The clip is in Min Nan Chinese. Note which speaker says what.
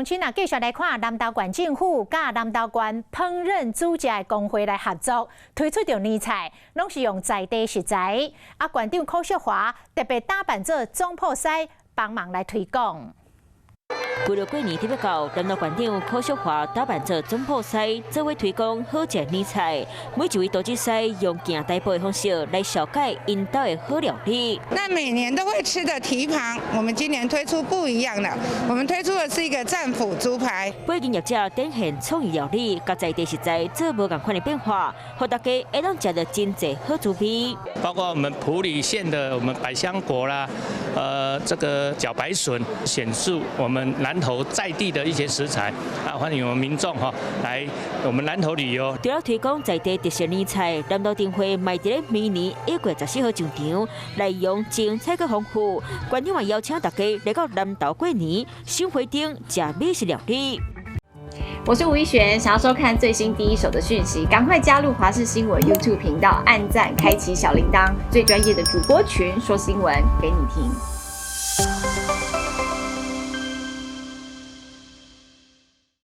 Speaker 1: 鄉親啊，繼續來看南投縣政府佮南投縣烹飪煮食的公會來合作，推出著年菜，攏是用在地食材。啊，縣長柯淑華特別打扮做總鋪師，幫忙來推廣。
Speaker 2: 為著過年特別到，南投縣長柯淑華打扮做總鋪師，做伙推廣好食年菜。每一位廚師用行台步的方式來紹介𪜶兜的好料理。
Speaker 3: 那每年都會吃的蹄膀，我們今年推出不一樣的，我們推出的是一個戰斧豬排。
Speaker 2: 八間業者展現創意料理，佮在地食材做無仝款的變化，予大家會當食著真濟好滋味。
Speaker 4: 包括我們埔里縣的我們百香果啦，這個茭白筍，顯示我們南投在地的一些食材啊，歡迎我們民眾哈來我們南投旅遊。
Speaker 2: 除了推廣在地特色年菜，南投燈會嘛佇咧明年1月14號上場，內容精彩閣豐富。縣長嘛邀請大家來到南投過年，賞花燈，食美食料理。
Speaker 5: 我是吳一璇，想要收看最新第一手的訊息，趕快加入華視新聞 YouTube 頻道，按讚，開啟小鈴鐺，最專業的主播群說新聞給你聽。